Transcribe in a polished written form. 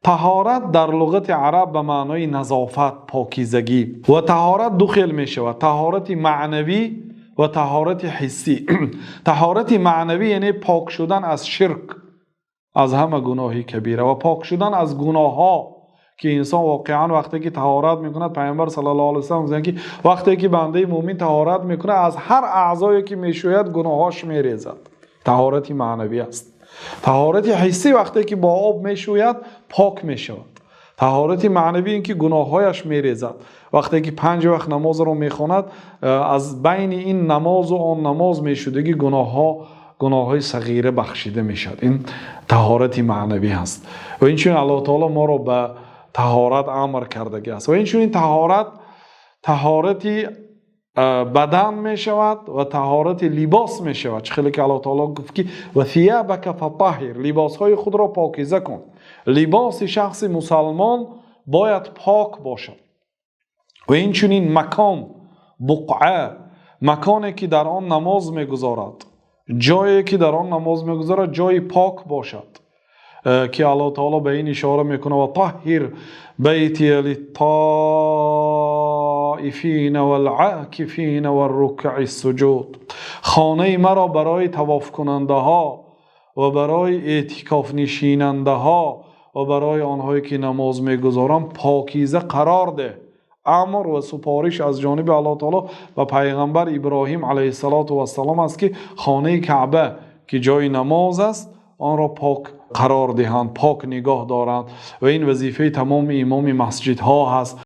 Таҳорат дар луғати араб ба маънои назофат, покизагӣ. Ва таҳорат ду хел мешавад: таҳорати маънавӣ ва таҳорати ҳиссӣ. Таҳорати маънавӣ яъне пок шудан аз ширк, аз ҳама гуноҳи кабира ва пок шудан аз гуноҳҳо, ки инсон воқеан вақте ки таҳорат мекунад, Паёмбар саллаллоҳу алайҳи васаллам мегӯянд, ки вақте ки банда мӯъмин таҳорат мекунад, аз ҳар аъзое ки мешӯяд, гуноҳҳояш мерезад. Таҳорати маънавӣ аст. Таҳорати ҳиссӣ вақте ки бо об мешӯяд, пок мешавад. Таҳорати маънавӣ инки гуноҳҳояш мерезад. Вақте ки панҷ вақт намозро мехонад, аз байни ин намоз ва он намоз мешудагӣ гуноҳҳо, гуноҳҳои сағира бахшида мешавад. Ин таҳорати маънавӣ аст. Ва инчунин Аллоҳи таъоло моро ба таҳорат амр кардааст. Ва инчунин таҳорат, таҳорати бадан мешавад ва таҳорати либос мешавад. Чӣ хеле ки Аллоҳи таъоло гуфт, ки وثيابك فطهر, либосҳои худро покиза кун. Либоси шахси мусулмон бояд пок бошад. Ва инчунин макон, буқъа, маконе ки дар он намоз мегузорад, ҷое ки дар он намоз мегузорад, ҷои пок бошад, ки Аллоҳи таъоло ба ин ишора мекунад: وطهر بيتي للطائفين والعاكفين والركع السجود. Хонаи маро барои тавофкунандаҳо ва барои эътикофнишинандаҳо ва барои онҳое ки намоз мегузоранд покиза қарор деҳ. Амр ва супориш аз ҷониби Аллоҳи таъоло ба Паёмбар Иброҳим алайҳиссалоту вассалом аст, ки хонаи Каъба, ки ҷои намоз аст, онро пок қарор диҳанд, пок нигоҳ доранд, ва ин вазифаи тамоми имоми масҷидҳо ҳаст.